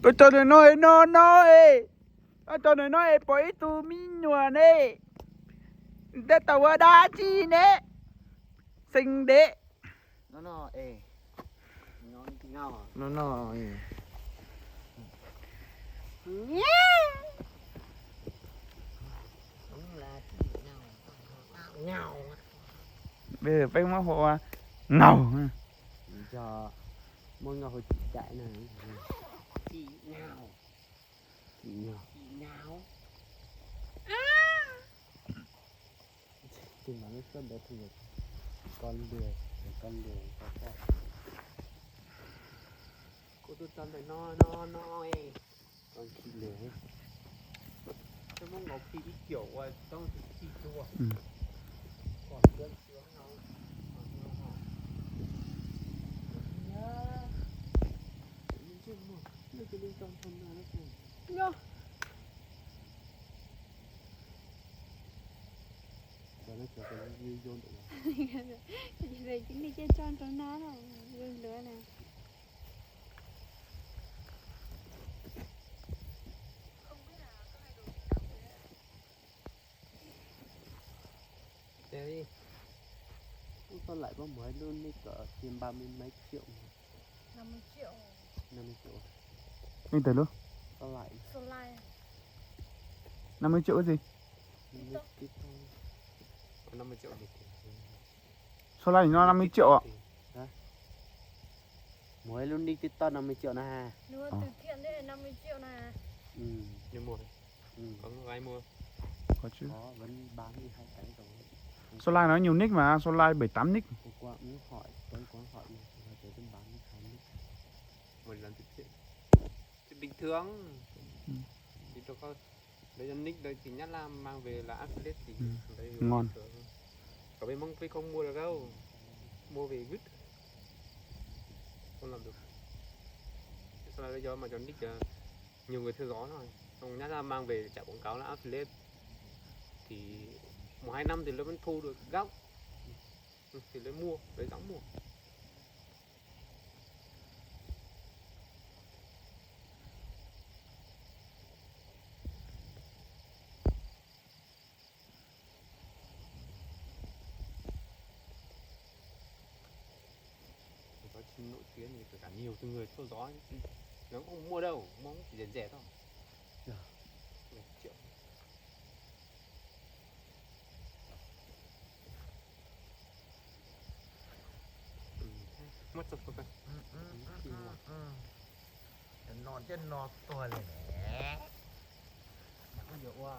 Koj cov ntawm no no no es, koj cov ntawm no es pom ib tug me nyuam ne, tab tom ua dab tsi ne? Xeeb deb. No no, peb muab hu ua ngaug. Muab ngaug hu tsis caim na. Tsis ngaug. Tsis ngaug. Tus mas lub suab ntawd hu ua con lừa, con lừa, con lừa. Kuv tus txog ntawm no no no, con khi lừa. Peb muab nkaus khi ib kiaum ua tau tus khi dua. Kom cua cua no. Nyob. Cia tso rau na, luav na. Ub, tau laim pab muag lub nick cov tiền ba mươi mấy triệu mà. Năm mươi triệu. Năm mươi triệu à? Ib tag lub? Tau laim. Năm mươi triệu cái gì? Năm mươi triệu. Số like nó năm mươi triệu ạ. Hả? Muag lub nick TikTok năm mươi triệu na. Nua từ thiện đây là năm mươi triệu nè. Ừ. Nên mua. Ừ. Có ai mua? Có chứ. Có, vẫn bán đi hai cái rồi. Số like nó nhiều nick mà, số like bảy tám nick. Hôm qua cũng hỏi, tôi có hỏi mà, tôi bán đi hai nick. Một lần từ thiện. Thì bình thường. Ừ. Thì đâu có, đấy là nick đấy thì Nhã Lam mang về là affiliate thì, ừ, đấy là ngon. Bình thường. Còn bên Mông Phi không mua được đâu. Mua về vứt. Không làm được. Sau này do mà cho nick, ờ, nhiều người theo dõi thôi. Xong Nhã Lam mang về chạy quảng cáo là affiliate. Thì một hai năm thì nó vẫn thu được gốc. Ừ, thì lấy mua, lấy dám mua. Có nổi tiếng thì kể cả nhiều người theo dõi, nó cũng không mua đâu, mua cũng chỉ rẻ rẻ thôi. Dạ. Một triệu. Muab tso rau koj. No thiab no tuag li ne. Mas koj yuav ua.